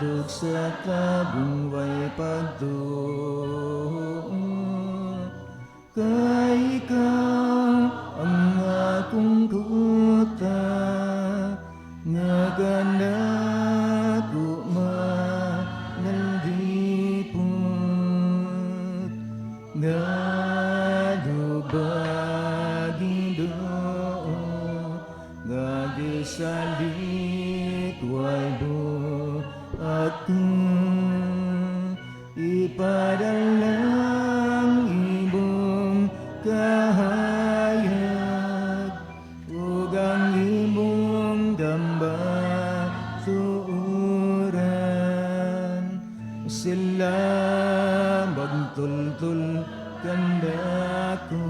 Batok sa tabong way pagtuo, kay ikaw ang akong kuta nga kanako manalipot. Ngano ba, Ginoo, nga gisalikway mo ako? Ipadalang imong kahayag ug ang imong kamatuoran. Sila magtultol kanako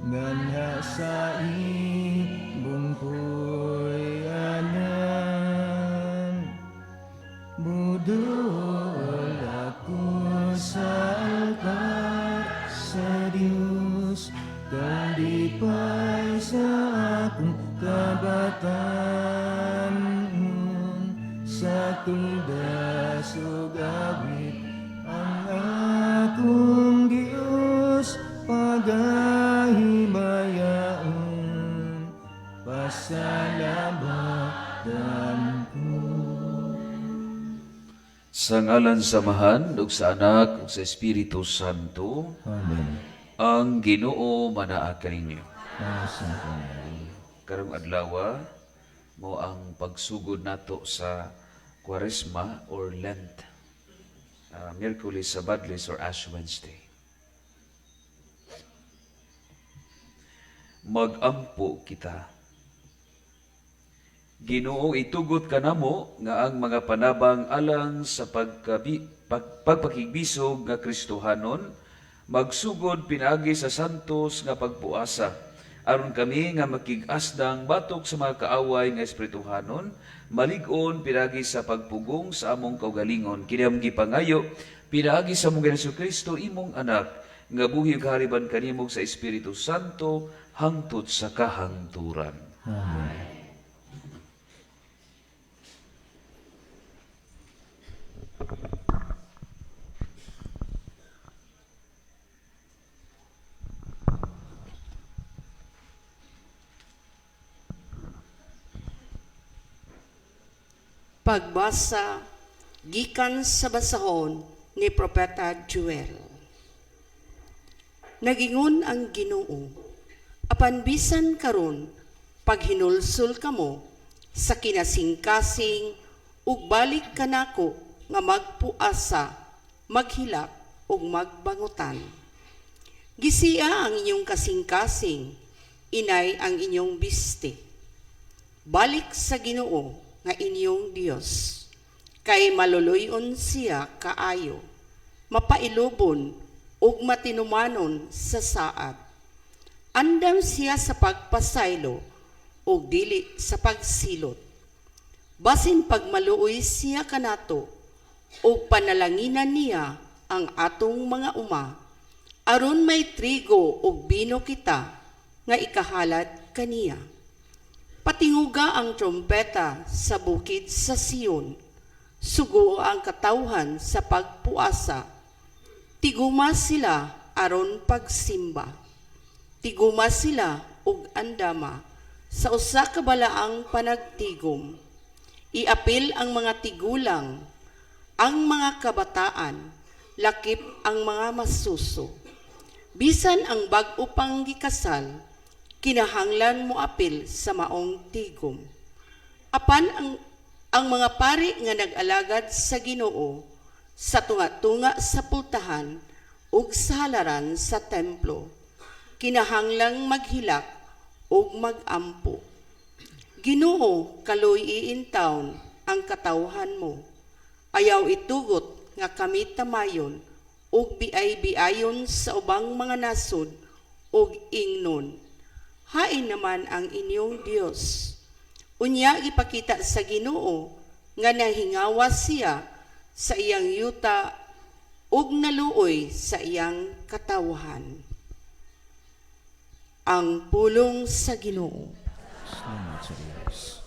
nganha sa imong puy-anan. Mudol ako sa altar sa Dios, kalipay sa akong kabataan, sa tuldas ug awit ang akong Dios pagahimayaon, pasalamatan ko. Sa ngalan sa Amahan, ug sa Anak, ug sa Espiritu Santo. Amen. Ang Ginoo manaa kaninyo. Asa. Karong adlaw mao ang pagsugod nato sa Kwaresma or Lent. Miyerkules sa Badles or Ash Wednesday. Magampo kita. Ginoo, itugot kanamo nga ang mga panabang alang sa pagpakigbisog nga Kristohanon magsugod pinaagi sa santos nga pagpuasa, aron kami nga makig-asdang batok sa mga kaaway nga espirituhanon malig-on pinaagi sa pagpugong sa among kaugalingon. Kini among gipangayo pinaagi sa among Ginoong Kristo, imong anak, nga buhi ug hariban kanimo sa Espiritu Santo hangtod sa kahangturan. Amen. Pagbasa gikan sa basahon ni Propeta Joel. Nagingon ang Ginoo, apan bisan karon paghinulsol kamo sa kinasingkasing ug balik kanako nga magpuasa, maghilak ug magbangutan. Gisia ang inyong kasingkasing, inay ang inyong biste. Balik sa Ginoo nga inyong Dios, kay maluluyon siya kaayo, mapailubon ug matinumanon sa saad. Andam siya sa pagpasaylo ug dili sa pagsilot. Basin pagmaluoy siya kanato ug panalanginan niya ang atong mga uma, aron may trigo ug bino kita nga ikahalad kaniya. Patinguga ang trompeta sa bukid sa Sion, sugo ang katawhan sa pagpuasa. Tiguma sila aron pagsimba. Tiguma sila ug andama sa usa ka balaang panagtigom. Iapil ang mga tigulang, ang mga kabataan, lakip ang mga masuso. Bisan ang bag-o pang gikasal, kinahanglan mo apil sa maong tigom. Apan ang mga pari nga nag-alagad sa Ginoo sa tunga-tunga sa pultahan ug sa halaran sa templo, kinahanglang maghilak ug magampo. Ginoo, kaluy intawon ang katawhan mo. Ayaw itugot nga kami tamayon ug biay-biayon sa ubang mga nasod ug ingnon, "Hain naman ang inyong Dios?" Unya ipakita sa Ginoo nga nahingawa siya sa iyang yuta ug naluoy sa iyang katawhan. Ang pulong sa Ginoo. Salamat sa Diyos.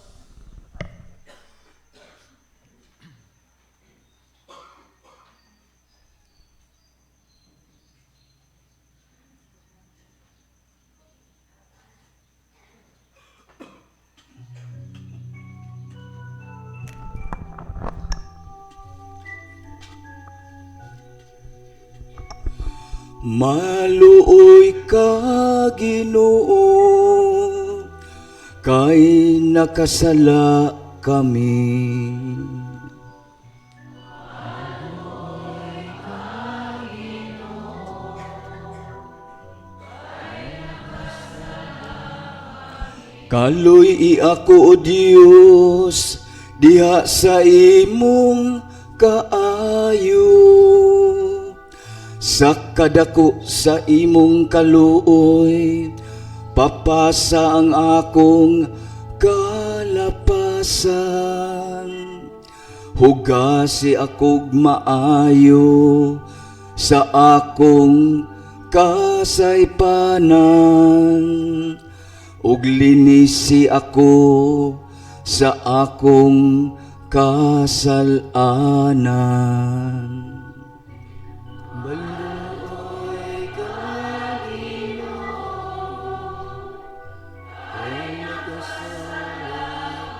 Maluoy ka, Ginoo, kay nakasala kami. Kaloy ako, O Dios, diha sa imong kaayo. Sa kadako sa imong kaluoy, papasa ang akong kalapasan. Hugasi akog maayo sa akong kasaypanan, ug linisi ako sa akong kasalanan. Maluoy ka, Ginoo, kay nakasala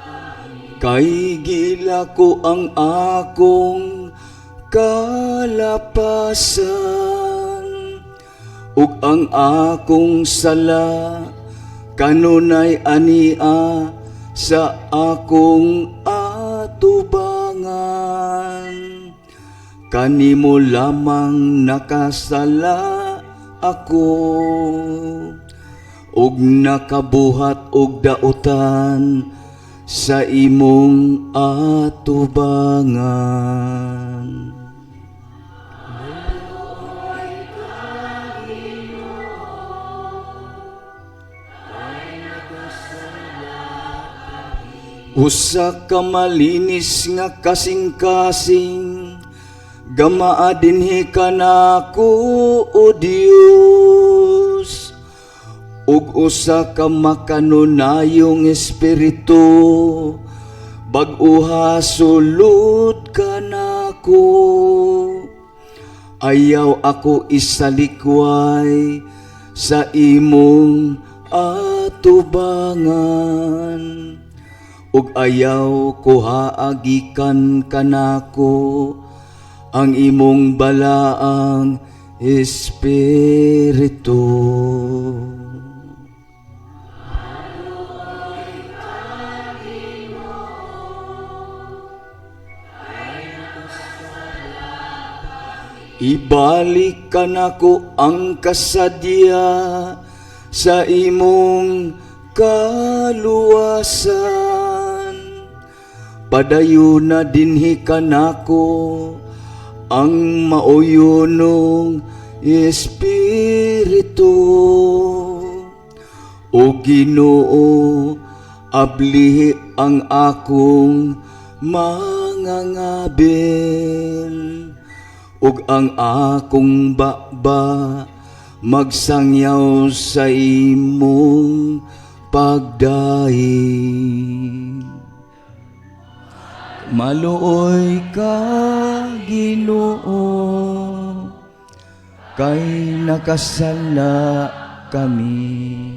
kami. Kay gila ko ang akong kalapasan, ug ang akong sala kanunay ania sa akong atubangan. Kanimo lamang nakasala ako, ug nakabuhat og dautan sa imong atubangan. Maluoy ka, Ginoo, kay nakasala kami. Usa ka malinis nga kasing-kasing, gamaa dinhi kanako, O Dios, ug usa ka makanunayong espiritu, bag-uha sulod kanako. Ayaw ako isalikway sa imong atubangan, ug ayaw kuhaa gikan kanako ang imong balaang espiritu. Maluoy ka, Ginoo, kay nakasala kami. Ibalik kanako ang kasadya sa imong kaluwasan. Padayon na dinhi kanako ang mauyonong espiritu. O Ginoo, ablihi ang akong mangangabil, ug ang akong baba magsangyaw sa imong pagdaig. Maluoy ka, Ginoo, kay nakasala kami.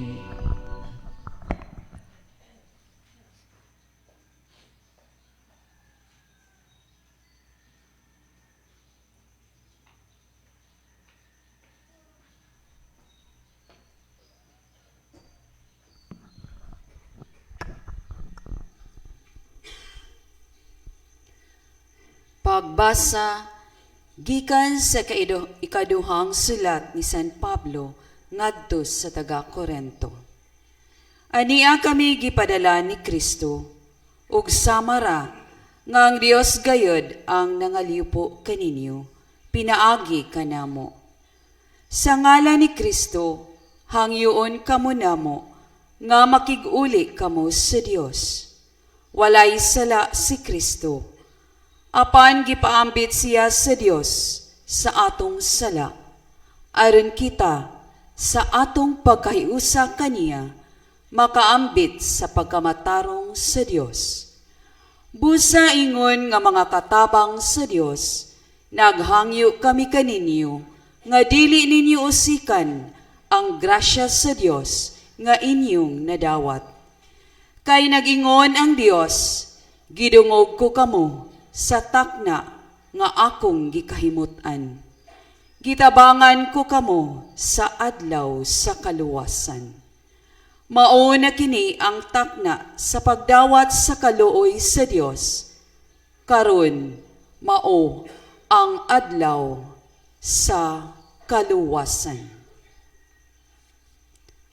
Pagbasa gikan sa ikaduhang sulat ni San Pablo ngadto sa taga Korento. Ania kami gipadala ni Kristo ug samara nga ang Dios gayod ang nangaliwpo kaninyo pinaagi kanamo. Sa ngalan ni Kristo hangyoon kamo namo nga makig-uli kamo sa Dios. Walay sala si Kristo, apan gipaambit siya sa Dios sa atong sala, aron kita sa atong pagkahiusa kaniya makaambit sa pagkamatarong sa Dios. Busa ingon nga mga katabang sa Dios, naghangyo kami kaninyo nga dili ninyo usikan ang grasya sa Dios nga inyong nadawat. Kay nagingon ang Dios, gidungog ko kamo sa takna nga akong gikahimut-an. Gitabangan ko kamo sa adlaw sa kaluwasan. Mao na kini ang takna sa pagdawat sa kaluoy sa Dios. Karon mao ang adlaw sa kaluwasan.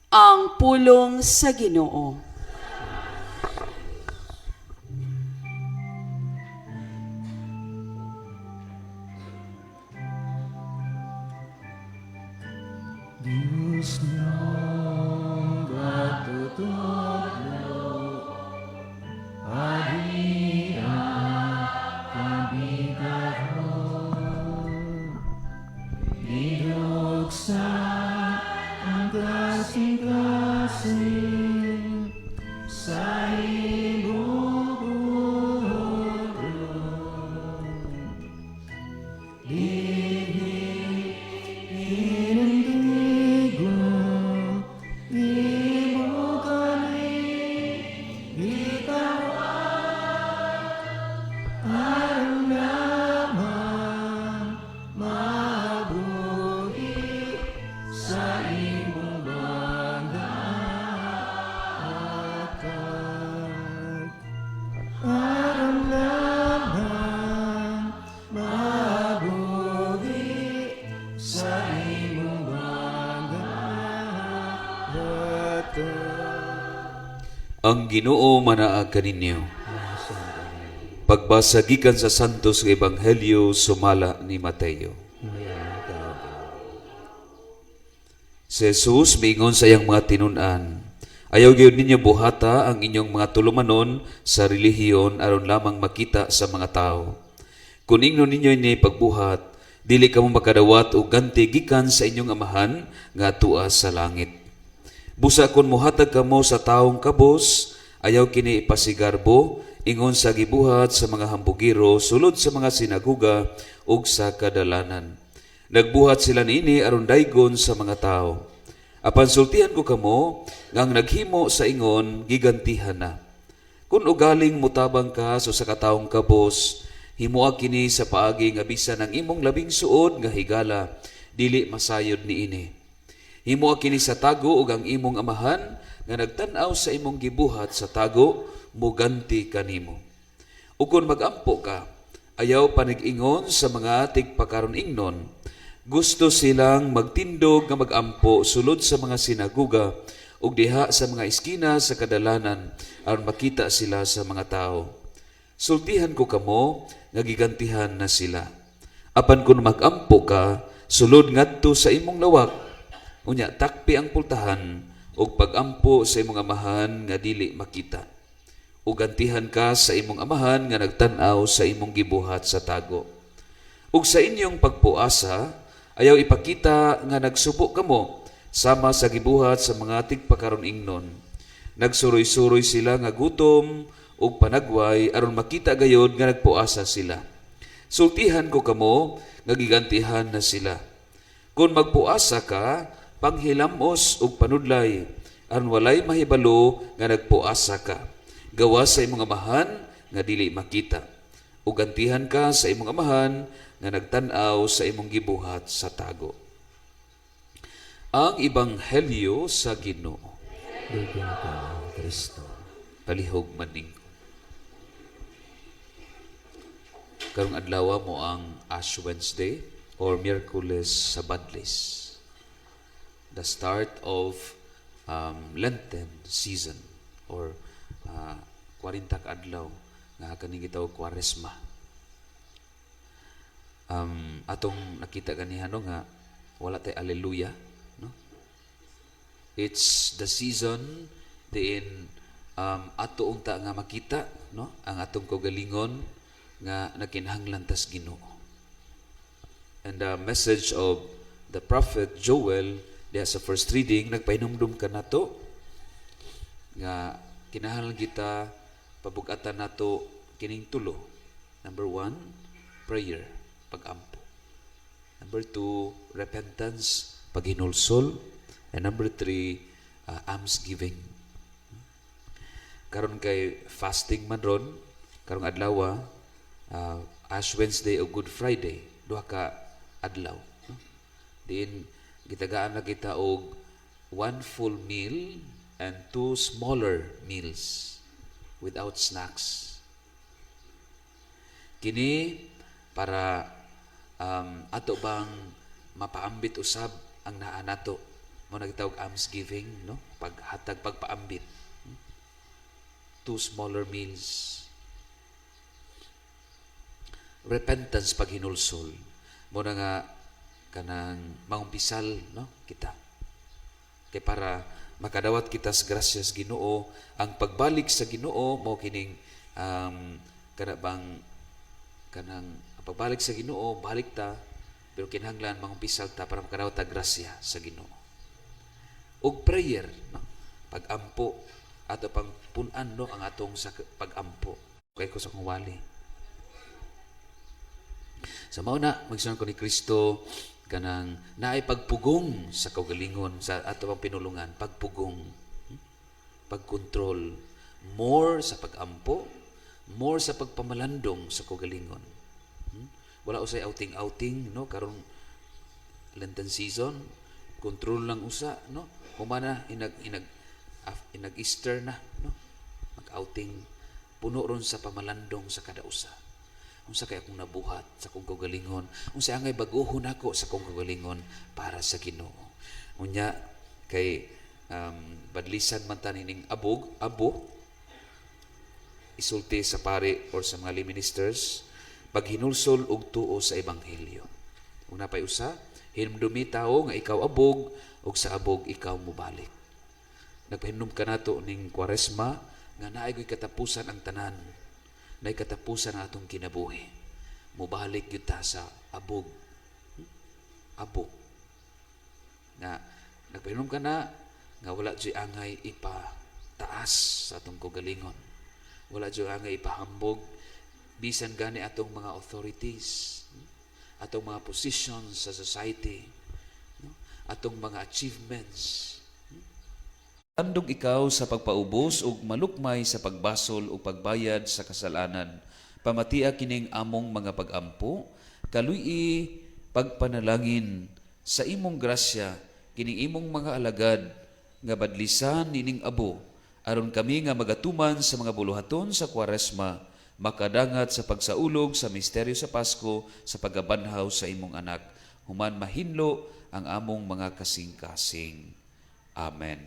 Ang pulong sa Ginoo. Dios niyong gatutudlo, Adia kami karon. Gidugsa ang kasing-kasing sa imong pulong. Dinhi inindigo, imo kami gitawag, aron lamang mabuhi sa imong mga hatag. Aron lamang mabuhi sa imong mga hatag. Ang Ginoo manaag kaninyo. Pagbasa gikan sa Santos nga Ebanghelyo sumala ni Mateo. Si Jesus miingon sa iyang mga tinun-an, "Ayaw gyud ninyo buhata ang inyong mga tulumanon sa relihiyon aron lamang makita sa mga tao. Kung ingnon ninyo ini pagbuhat, dili kamo makadawat og ganti gikan sa inyong Amahan nga tua sa langit. Busa kung muhatag kamo sa taong kabos, ayaw kini ipasigarbo, ingon sa gibuhat sa mga hambugiro sulod sa mga sinaguga ug sa kadalanan. Nagbuhat sila niini aron daygon sa mga tao. Apan sultihan ko kamo nga ang naghimo sa ingon gigantihan na. Kung ugaling mutabang ka sa usa ka taong kabos, himoa kini sa paagi nga bisan ang imong labing suod nga higala dili masayod niini. Himoa kini sa tago ug ang imong Amahan nga nagtan-aw sa imong gibuhat sa tago muganti kanimo. Ug kon magampo ka, ayaw panig-ingon sa mga tigpakaron ingnon. Gusto silang magtindog nga magampo sulod sa mga sinaguga ug diha sa mga eskina sa kadalanan aron makita sila sa mga tao. Sultihan ko kamo nga gigantihan na sila. Apan kun magampo ka, sulod ngadto sa imong lawak, unya takpi ang pultahan ug pagampo sa imong Amahan nga dili makita. Ug gantihan ka sa imong Amahan nga nagtan-aw sa imong gibuhat sa tago. Ug sa inyong pagpuasa, ayaw ipakita nga nagsubo kamo sama sa gibuhat sa mga tigpakaron ingnon. Nagsuroy-suroy sila nga gutom ug panagway aron makita gayod nga nagpuasa sila. Sultihan ko kamo nga gigantihan na sila. Kung magpuasa ka, panghilamos ug panudlay, aron walay mahibalo nga nagpuasa ka. Gawas sa imong Amahan nga dili makita. Ug gantihan ka sa imong Amahan nga nagtan-aw sa imong gibuhat sa tago. Ang Ebanghelyo sa Ginoo. Dugay ka, Kristo. Palihog maning. Karong adlaw mo ang Ash Wednesday or Miyerkules sa Badlis. The start of Lenten season or 40 ka adlaw nga kaning gitawag Kwaresma. Atong nakita ganiha no nga wala tay alleluia, no? It's the season diin ato unta nga makita, no, ang atong kaugalingon nga nakinahanglan tas Ginoo. And the message of the prophet Joel diha sa first reading nagpahinumdum kanato nga kinahanglan kita pabug-atan nato kining tulo. Number 1, prayer, pagampo. Number 2, repentance, paghinulsol. And number 3, almsgiving. Karon kay fasting man ron, karong adlaw, Ash Wednesday o Good Friday, duha ka adlaw. No? Din gitagaan na kita og one full meal and two smaller meals without snacks. Kini para ato bang mapaambit usab ang naa nato. Mo na gitawag almsgiving, no? Paghatag, pagpaambit. Two smaller meals. Repentance, paghinulsol. Mo na nga kanang mangumpisal, no, kita. Kay para makadawat kita sa grasyas Ginoo, ang pagbalik sa Ginoo mo kining kana bang kanang ang pagbalik sa Ginoo, balik ta, pero kinahanglan mangumpisal ta para makadawat ta grasya sa Ginoo. Og prayer, no? Pagampo, ato pang punan, no, ang atong sa pagampo. Kay ko sa akong wali. Sa mao na magsunod ko ni Kristo, kanang naay pagpugong sa kaugalingon sa ato pang pinulungan, pagpugong, pagkontrol, more sa pagampo, more sa pagpamalandong sa kaugalingon. Wala usay outing-outing, no, karon Lenten season, control lang usa, no, humana inag Easter na, no, mag-outing, puno ron sa pamalandong sa kada usa. Unsa kay akong nabuhat sa akong kaugalingon? Unsa angay baguhon ako sa akong kaugalingon para sa Ginoo? Unya kay badlisan man ta nining abog, abo isulti sa pari or sa mga lay ministers, paghinulsol og tuo sa ebanghelyo. Una pay usa, hinumdumi tawo nga ikaw abog ug sa abog ikaw mobalik. Nagpahinumdum ka nato ning Kwaresma nga naay goy katapusan ang tanan. Naay katapusan ang atong kinabuhi. Mobalik gyud ta sa abog. Abog. Na nagpahinumdum ka na nga wala jud angay ipataas sa atong kaugalingon. Wala jud angay ipahambog bisan gani atong mga authorities, atong mga positions sa society, no? Atong mga achievements. Tandog ikaw sa pagpaubos ug malukmay sa pagbasol ug pagbayad sa kasalanan. Pamatia kining among mga pagampo, kaluy-i pagpanalangin sa imong grasya kining imong mga alagad nga badlisan nining abo, aron kami nga magatuman sa mga buluhaton sa Kwaresma makadangat sa pagsaulog sa misteryo sa Pasko sa pagabanhaw sa imong anak, human mahinlo ang among mga kasing-kasing. Amen.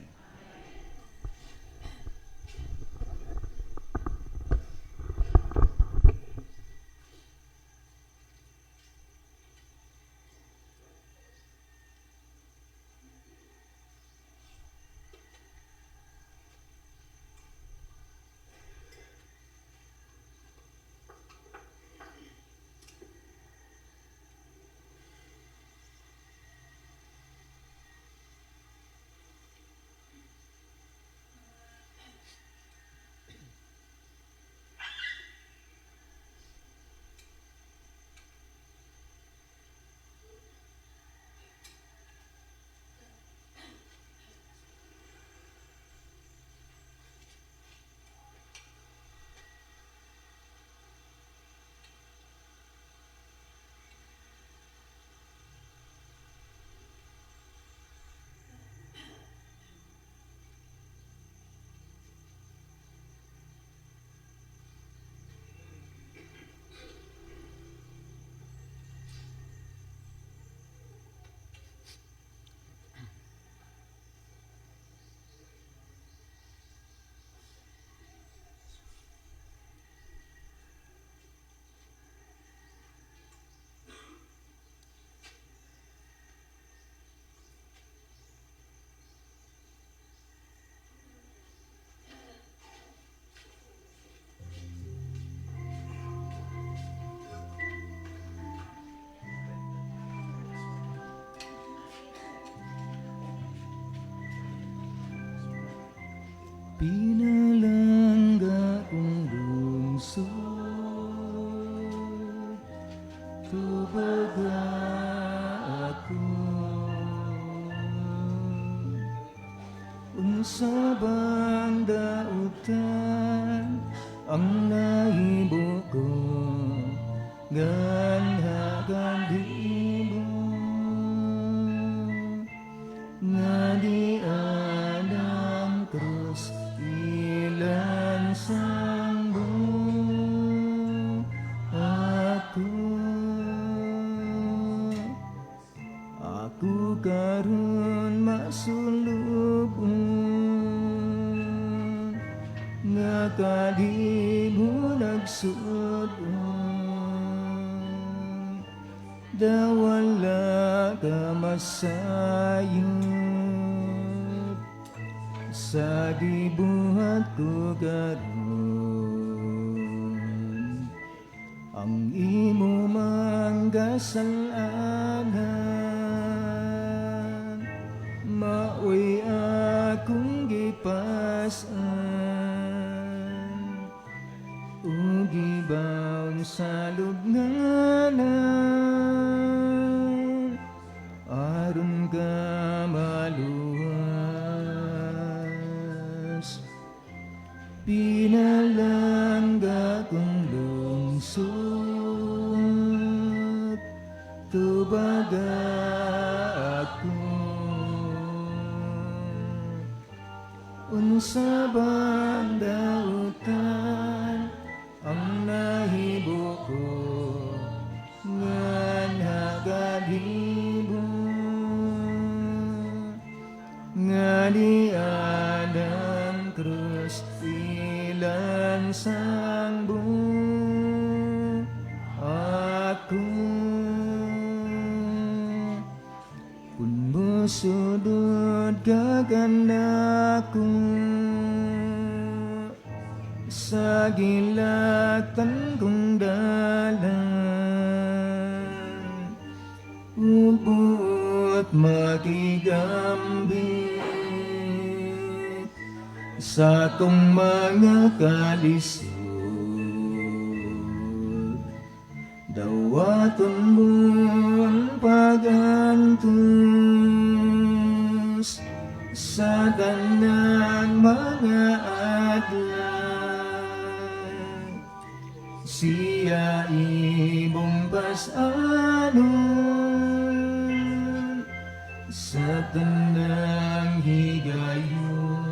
Pinalangga kong lungsod, tubaga ako. Unsa bang dautan ang nahimo ko, nganhagan di mo. karon masulubon, nga kadimo nagsudon, dawala ka masayod sa gibuhat ko karon. Ang imo mang kasalanan maoy akong gipas-an ug gibaon sa lubnganan aron ka maluwas. Pinalangga kong lungsod, tubaga ako. Unsa bang dautan ang nahibo ko nganha kadhibo nga dianang krus ilansang ako? Kung mosulod ka kanako sa gilaktan kong dalan ug makigambit sa akong mga kalisod, dawaton mo ang pag-antos sa tanang mga adlaw. Siya imong pas-anon sa tanang higayon.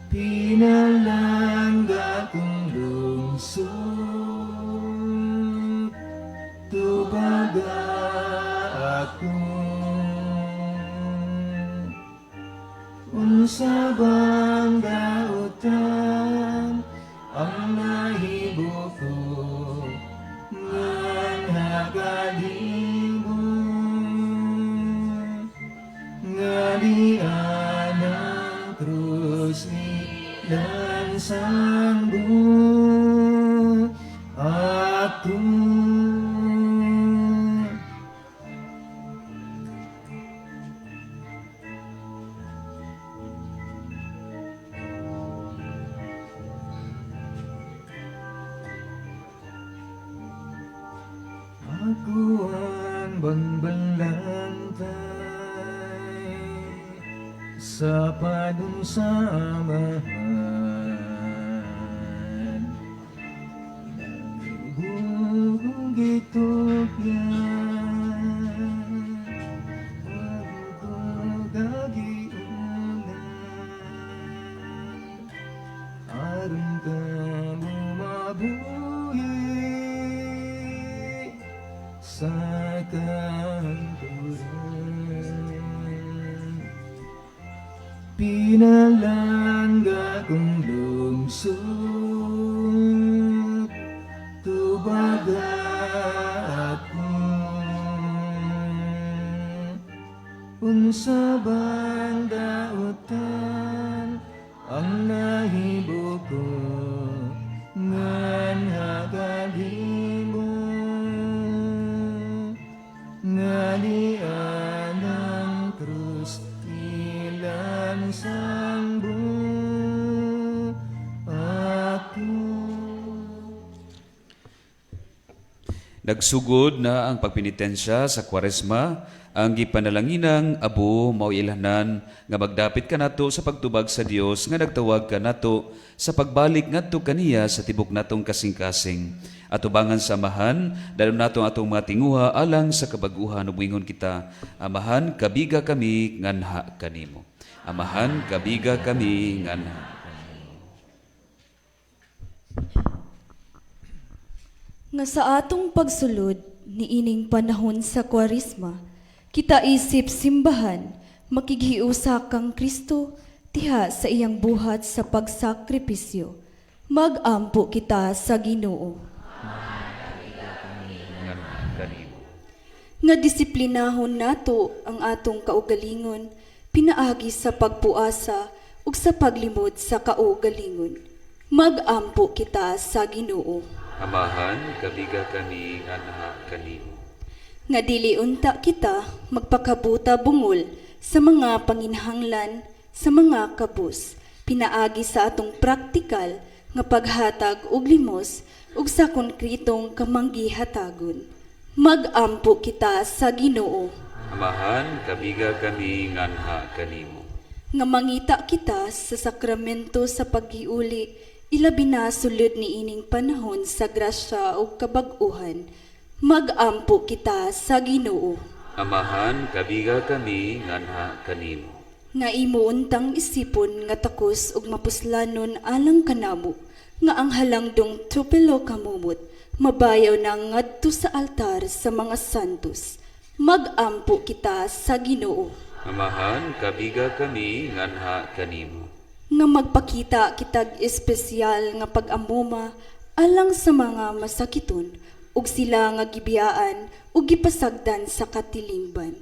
Pinalangga kong lungsod, tubaga ako. Unsa bang dautan ang nahibo ko nganha kadhibo nga dianang krus ilansang ako? Ako ang bangbalantay sa padung sa Amahan. Inagugong gitugyan, ako gagiunan, aron ka mabuhi sa kanturan. Pinalangga kong lungsod, tubaga ako. Unsa bang dautan ang nahibo ko nganha kadhibo nga dianang krus ilansang ako? Nagsugod na ang pagpenitensya sa Kwaresma, ang gipanalanginang abo mao ilhanan nga magdapit kanato sa pagtubag sa Dios nga nagtawag kanato sa pagbalik ngadto kaniya sa tibok natong kasing-kasing. Atubangan sa Amahan, dalom nato ang atong mga tinguha alang sa kabaguhan ug moingon kita, Amahan, kabiga kami nganha kanimo. Amahan, kabiga kami nganha. Nga sa atong pagsulod, niining panahon sa Kwaresma, kita isip simbahan, makighiusa kang Kristo, diha sa iyang buhat sa pagsakripisyo. Magampo kita sa Ginoo. Nganha kanimo. Nga disiplinahon nato ang atong kaugalingon, pinaagi sa pagpuasa ug sa paglimod sa kaugalingon. Magampo kita sa Ginoo. Amahan, kabiga kami nganha kanimo. Nga dili unta kita magpakabuta bungol sa mga panginhanglan sa mga kabus, pinaagi sa atong praktikal nga paghatag og limos ug sa konkretong kamanggihatagon. Magampo kita sa Ginoo. Amahan, kabiga kami nganha kanimo. Nga mangita kita sa sakramento sa paghiuli, ilabi na sulod niining panahon sa grasya ug kabag-uhan. Magampo kita sa Ginoo. Amahan, kabiga kami nganha kanimo. Nga imo untang isipon nga takos ug mapuslanon alang kanamo, nga ang halangdong tupelo kamumot mabayaw na ngadto sa altar sa mga santos. Magampo kita sa Ginoo. Amahan, kabiga kami nganha kanimo. Nga magpakita kitag espesyal nga pag-amuma alang sa mga masakiton ug sila nga gibiyaan ug gipasagdan sa katilingban.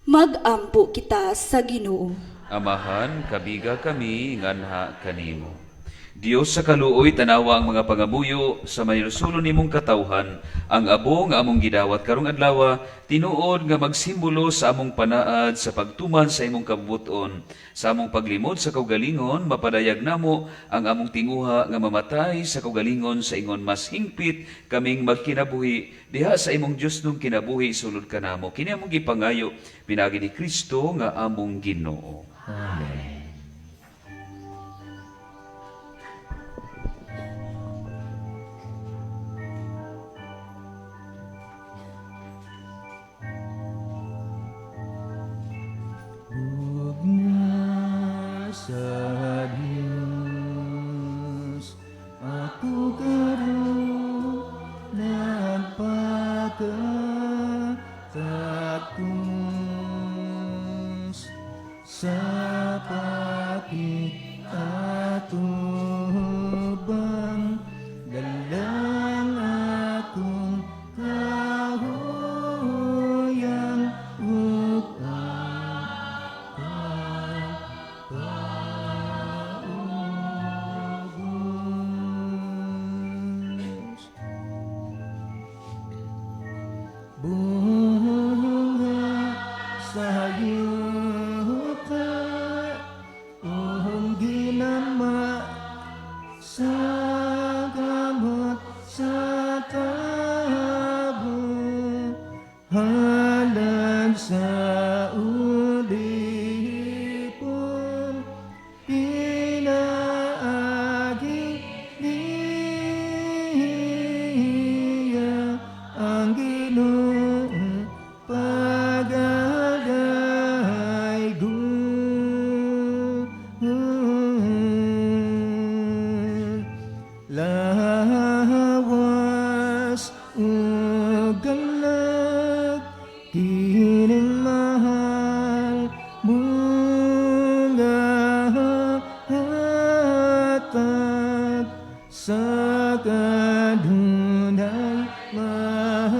Magampo kita sa Ginoo. Amahan, kabiga kami nganha kanimo. Dios sa kaluoy, tanawa ang mga pangamuyo sa mahinusulon nimong katawhan, ang abo nga among gidawat karong adlaw, tinuod nga magsimbolo sa among panaad sa pagtuman sa imong kabubut-on. Sa among paglimod sa kaugalingon, mapadayag namo ang among tinguha nga mamatay sa kaugalingon sa ingon mas hingpit kaming magkinabuhi diha sa imong Dios nung kinabuhi sulod kanamo. Kini among gipangayo pinaagi ni Kristo nga among Ginoo. Amen. Bugna sa Diyos, ako karon nagpakatakos sa pakig-atubang, dalang akong kahuyang ug ang pagpaubos. Bunga sa yuta, ug ginama sa gamot sa tabo, halad sa ulipon, pinaagi niya ang Ginoong pagadaygon. Lawas ug kalag, kining mahal mong hatag sa kanunay mahalon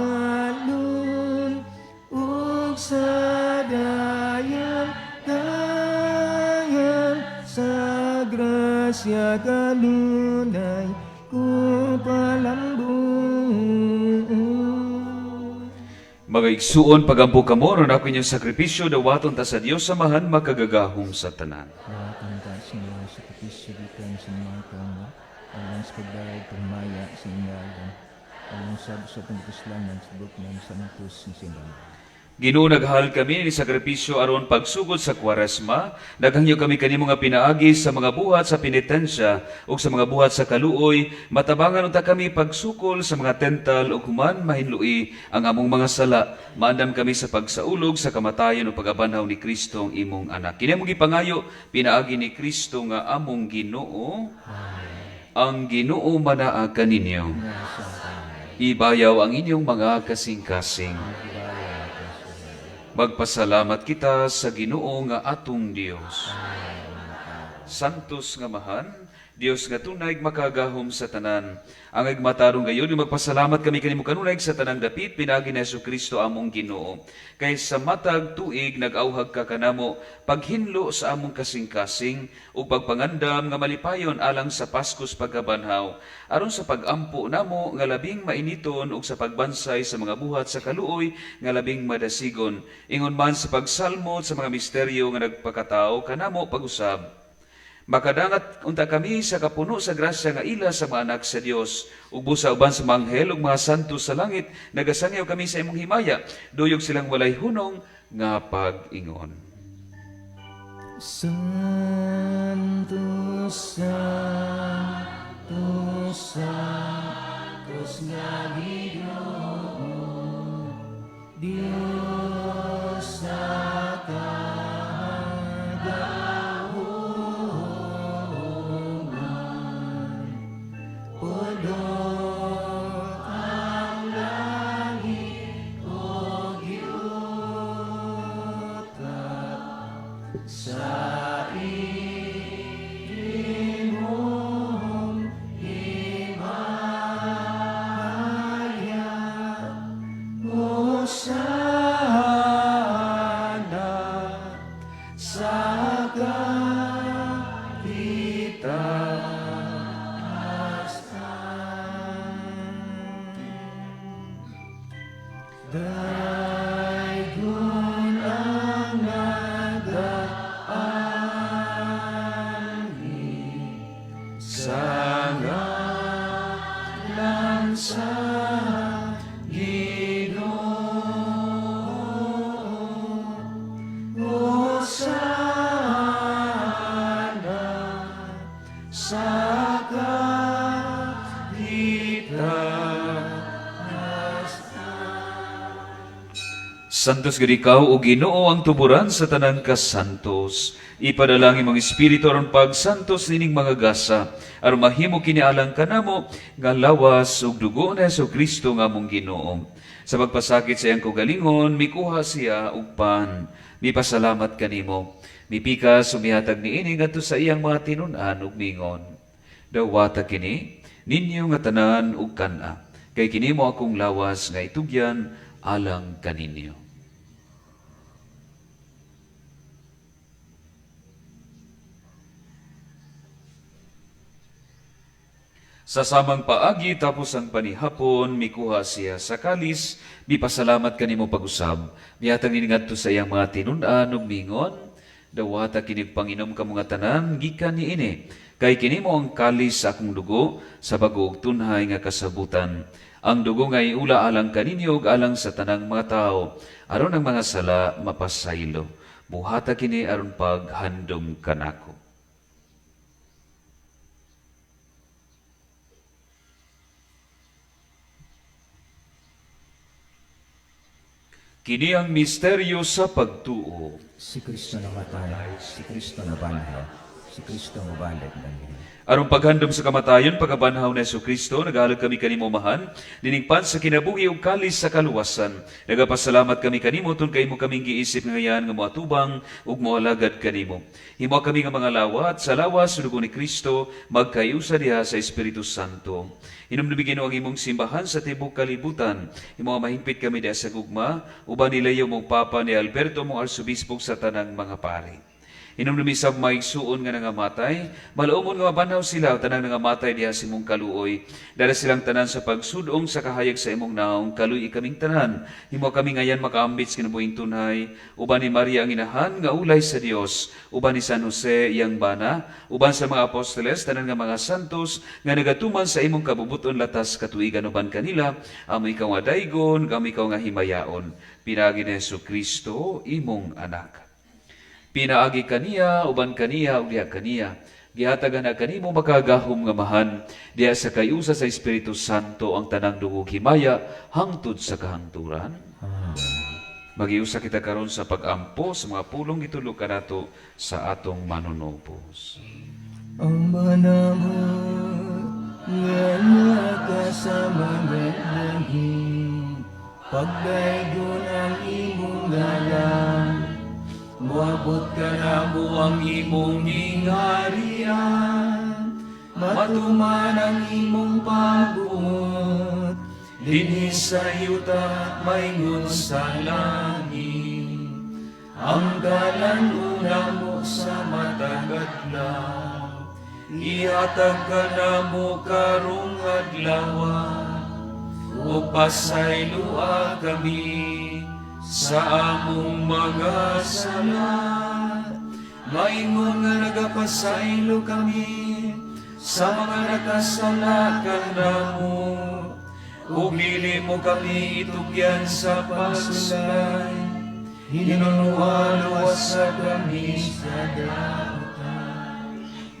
ug sa dayan dayan sa grasya kanunay ko palambon. Mga igsuon, pagampo kamo, aron ako inyong sakripisyo, dawaton ta sa Dios Amahan, makagagahom sa tanan. Dawaton ta sa mga sakripisyo gikan sa mga kamo, alang sa pagdayeg pagmaya sa ingalan, alang sab sa pagkapuslanan sa buknan sa santos nga simbahan. Ginoo, naghahal kami ni sakripisyo aron pagsugod sa Kwaresma. Naghangyo kami kanimo nga pinaagi sa mga buhat sa penitensya ug sa mga buhat sa kaluoy, matabangan unta kami pagsukol sa mga tental ug human mahinlui ang among mga sala. Maandam kami sa pagsaulog sa kamatayon ug pagabanhaw ni Kristo ang imong anak. Kini among gipangayo pinaagi ni Kristo nga among Ginoo. Ang Ginoo manaa kaninyo. Ibayaw ang inyong mga kasing-kasing. Magpasalamat kita sa Ginoo nga atong Dios. Santos nga Amahan, Dios nga tunay makagahom sa tanan. Ang matarong gayon, magpasalamat kami kanimo kanunay sa tanang dapit pinaagi ni Hesukristo among Ginoo. Kay sa matag tuig nag-awhag ka kanamo paghinlo sa among kasing-kasing ug pagpangandam nga malipayon alang sa Paskos pagkabanhaw, aron sa pagampo namo nga labing mainiton ug sa pagbansay sa mga buhat sa kaluoy nga labing madasigon, ingon man sa pagsalmot sa mga misteryo nga nagpakatao kanamo pag-usab. Makadangat unta kami sa kapuno sa grasya nga ila sa mga anak sa Dios. Ug busa uban sa mga anghel ug mga santo sa langit, nagasangyaw kami sa imong himaya, duyog silang walay hunong nga pag-ingon. Santo, Santo, Santos nga Ginoo, Dios sa kagahuman, puno ang langit ug yuta sa imong himaya. Hosana sa kapitaasan. Daygon ang nagaanhi sa ngalan sa Ginoo. Hosana sa kapitaasan. Santos gid ikaw o Ginoo ang tuburan sa tanang kasantos. Ipadalangin mong espiritu aron pagsantos nining mga gasa, aron mahimo kini alang kanamo nga lawas ug dugo ni Hesukristo nga among Ginoo. Sa pagpasakit sa iyang kaugalingon, mikuha siya og pan. Mipasalamat kanimo. Mipikas ug mihatag niini ngadto sa iyang mga tinun-an ug mingon. Dawata kini ninyo nga tanan ug kan-a. Kay kini mo akong lawas nga itugyan alang kaninyo. Sa samang paagi tapos ang panihapon, mikuha siya sa kalis, mipasalamat kanimo pag-usab. Mihatag nini ngadto sa iyang mga tinun-an ug mingon, dawata kinig panginom kamo nga tanan gikan niini. Kay kini mo ang kalis sa akong dugo sa bag-o ug tunhay nga kasabutan. Ang dugo nga iula alang kaninyo ug alang sa tanang mga tawo, aron ang mga sala mapasaylo. Buhata kini aron paghandom kanako. Kini ang misteryo sa pagtuo. Si Kristo namatay, si Kristo nabanhaw, si Kristo mobalik langit. Aron paghandom sa kamatayon, pagkabanhaw ni Hesukristo, nagahalad kami kanimo Amahan, niningpan sa kinabuhi ug kalis sa kaluwasan. Nagapasalamat kami kanimo tun kay imo kaming giisip ngayan nga moatubang ug moalagad kanimo. Himo kami nga mga lawat sa lawas ug dugo ni Kristo, magkayusa diha sa Espiritu Santo. Hinumdumi Ginoo ang imong simbahan sa tibuok kalibutan. Himo nga mahingpit kami diha sa gugma, uban nilayo mong Papa ni Alberto mong Arsobispo sa tanang mga pari. Hinumdumi sa maigsuon nga nangamatay, maluomon nga mabanhaw sila tanang nangamatay diha sa imong kaluoy. Dala silang tanan sa pagsudong sa kahayag sa imong naong, kaluoy kaming tanan. Himo kami ngayan makaambit sa kinabuhing tunay, uban ni Maria ang inahan nga ulay sa Dios, uban ni San Jose iyang bana, uban sa mga apostoles tanan nga mga santos nga nagatuman sa imong kabubuton latas katuigan uban kanila, amo ikaw nga daygon, amo ikaw nga himayaon. Pinaagi ni Hesukristo imong anak. Pinaagi kaniya, uban kaniya, ug diha kaniya. Gihatagan na kanimo makagahom nga mahan, diha sa kayusa sa Espiritu Santo ang tanang dugog himaya, hangtod sa kahangturan. Amen. Magiusa kita karon sa pag-ampo sa mga pulong gitulog kanato sa atong manunubos. Ang manamot Nga naa ka sa mga langit, pagdaygon ang imong ngalan, Moabot kanamo ang imong gingharian, matuman ang imong pagbuot, dinhi sa yuta maingon sa langit. Ang kalan-on namo sa matag adlaw, ihatag kanamo karong adlaw, ug pasayloa kami sa among mga sala, maingon nga nagapasaylo kami sa mga nakasala kanamo. Ug dili mo kami itugyan sa pagsulay, hinunuan luwasa kami sa dautan.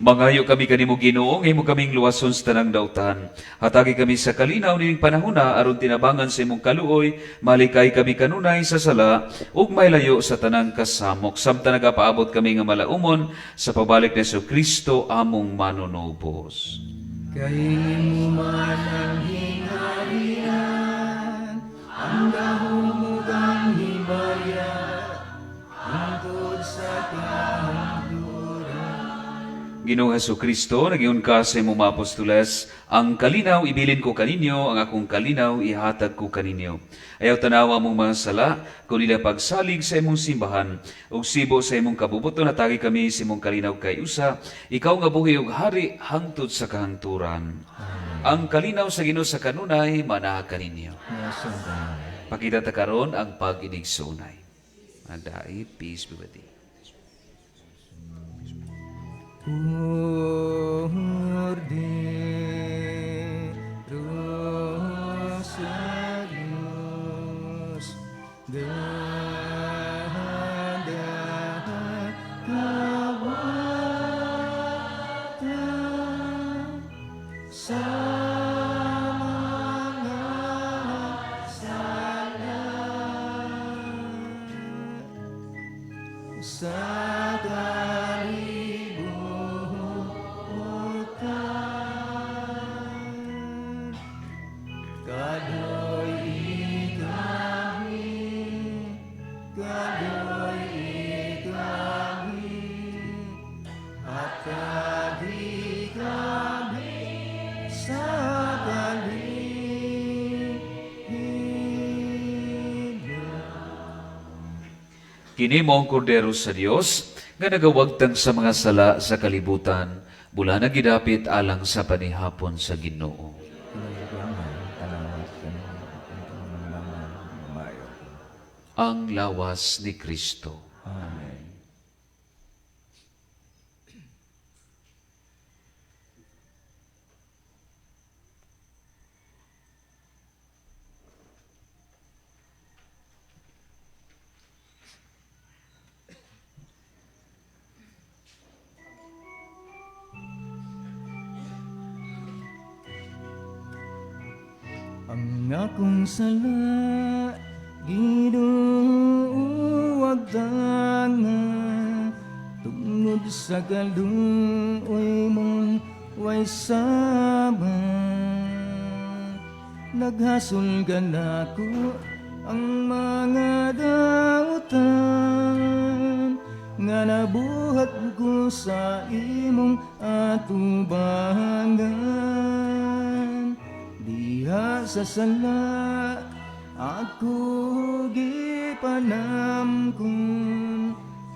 Mangayo kami kanimo, Ginoo, nga imo kaming luwason sa tanang dautan. Hatagi kami sa kalinaw nining panahona aron tinabangan sa imong kaluoy, malikay kami kanunay sa sala ug mailayo sa tanang kasamok samtang nagapaabot kami nga malaumon sa pagbalik ni Kristo among manunubos. Kay imo man ang gingharian, ang gahom ug ang himaya, hangtod sa kahangturan. Ginoong Hesus Kristo, nag-ingon ka sa imong mga apostoles, "Ang kalinaw ibilin ko kaninyo, ang akong kalinaw ihatag ko kaninyo. Ayaw tanawa among mga sala, kundi pagsalig sa imong simbahan, ug sibo sa imong kabubuton hatagi kami sa imong kalinaw kay usa, ikaw nga buhi ug hari hangtod sa kahangturan." Ang kalinaw sa Ginoo sa kanunay manaa kaninyo. Pakita ta karon ang pag-inigsoonay. Adai, peace be with thee. Kordero sa Diyos, dahan kawatan sa mga sala sa kalibutan. Kadoy kami, kadoy kami, hatagi kami sa kalinaw. Kini mao ang kordero sa Dios nga nagawagtang sa mga sala sa kalibutan, bulahan nga gidapit alang sa panihapon sa Ginoo. Kinahanglan tanawa sa mayo. Ang lawas ni Kristo. Amen. Ang akong sala, Ginoo, wagtanga, tungod sa kaluoy mong way sama. Naghasol nako ang mga dautan nga nabuhat ko sa imong atubangan. Diha sa sala ako gipanamkon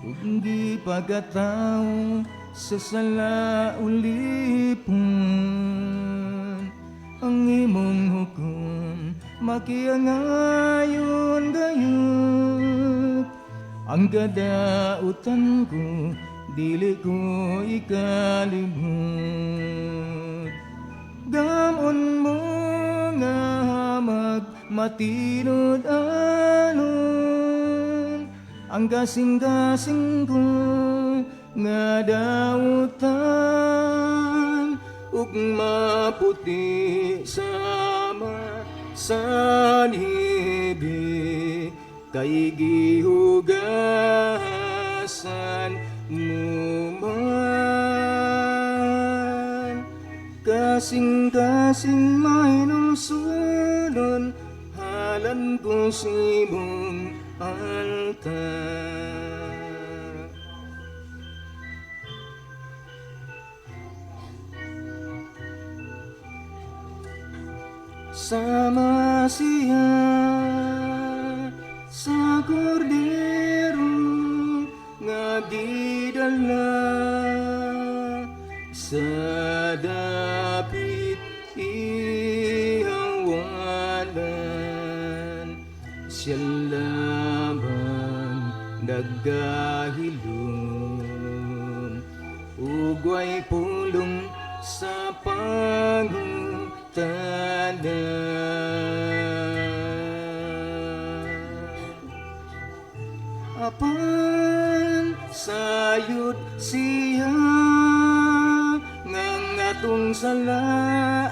ug gipagataw sa sala ulipon. Ang imong hukom makiangayon gayud, ang kadautan ko dili ko ikalimot. Gamon mo nga magmatinud-anon ang kasing-kasing ko nga dautan ug maputi sama sa niebe kay gihugasan mo man. Kasing-kasing mahinulsulon, Halan ko sa imong altar. Sama siya sa kordero nga gidala sa dapit ihawalan, siya lamang nagahilom ugway pulong sa pangutana. Apan sayod siya nga atong sala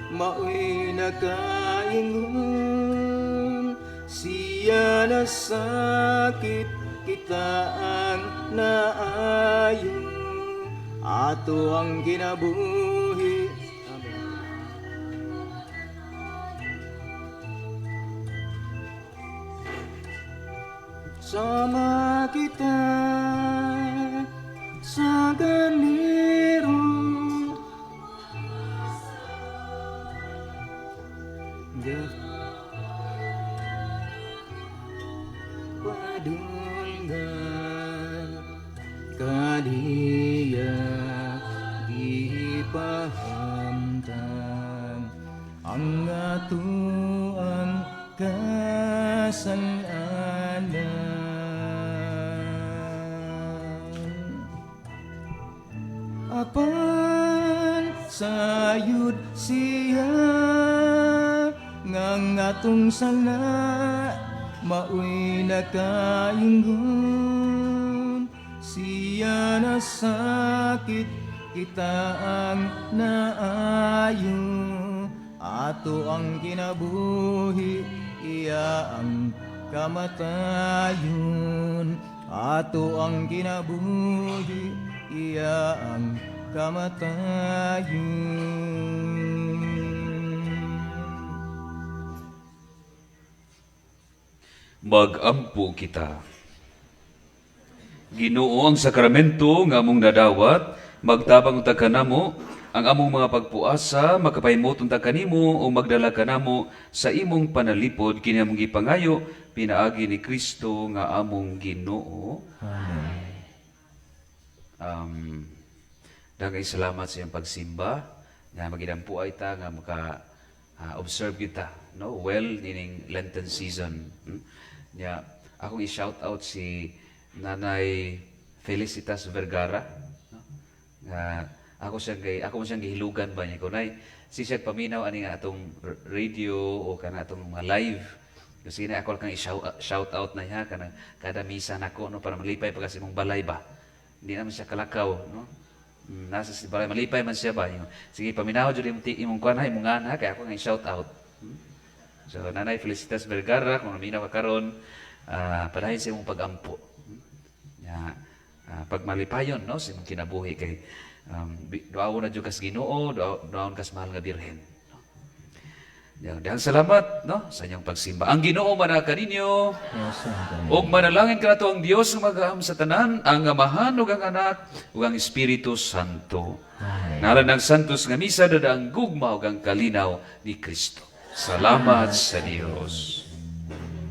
mao'y nakaingon, siya nasakit kita ang naayo, ato ang kinabuhi. Amen. Sama kita sa ganiro, padulngan kaniya gipahamtang ang atuang kasalanan. Apan sayod siya nga atong sala mao'y nakaingon, siya nasakit kita ang naayo, ato ang kinabuhi iya ang kamatayon, ato ang kinabuhi iya ang kamatayon. Magampo kita. Ginoo, ang sakramento nga among nadawat, magtabang unta kanamo ang among mga pagpuasa, makapahimot unta kanimo o magdala kanamo sa imong panalipod, kini among gipangayo pinaagi ni Kristo nga among Ginoo. Amen. Daghang salamat sa iyang pagsimba nga magidampo ay ta nga maka observe kita, no, well ining Lenten season. Nya akong i-shout out si Nanay Felicitas Vergara, no? Nga ako siyang kay ako mo siyang gihilugan ba niya ko nay si siya paminaw ani nga atong radio o kana atong mga live kasi na ako kang i-shout out na niya kana kada misa nako, no, para malipay pa kasi mong balay ba, hindi naman siya kalakaw, no. Nasa si balay malipay man siya ba. Sige, paminaw jud imong imong kuan ha, imong ngana kay ako nga i-shout out. So Nanay Felicitas Vergara, kung naminaw ka karon, padayon sa imong pagampo. Ya, pagmalipayon, no, sa imong kinabuhi kay duawon na jud kas Ginoo, duawon kas mahal nga Birhen. No? Ya, dahil salamat, no, sa inyong pagsimba. Ang Ginoo manaka ninyo. Og manalangin kanato ang Dios nga magaam sa tanan, ang Amahan ug ang Anak ug ang Espiritu Santo. Ngalan ng Santos nga misa dada ang gugma ug ang kalinaw ni Kristo. Salamat sa Dios.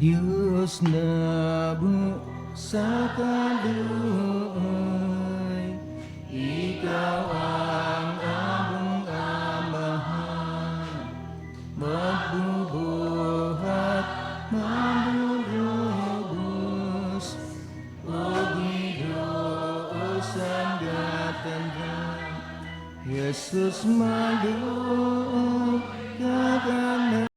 Dios nabo sa kaluoy, ikaw ang among Amahan, magbubuhat, mamulubos, o Ginoo sa gatanda. Jesus maluoy.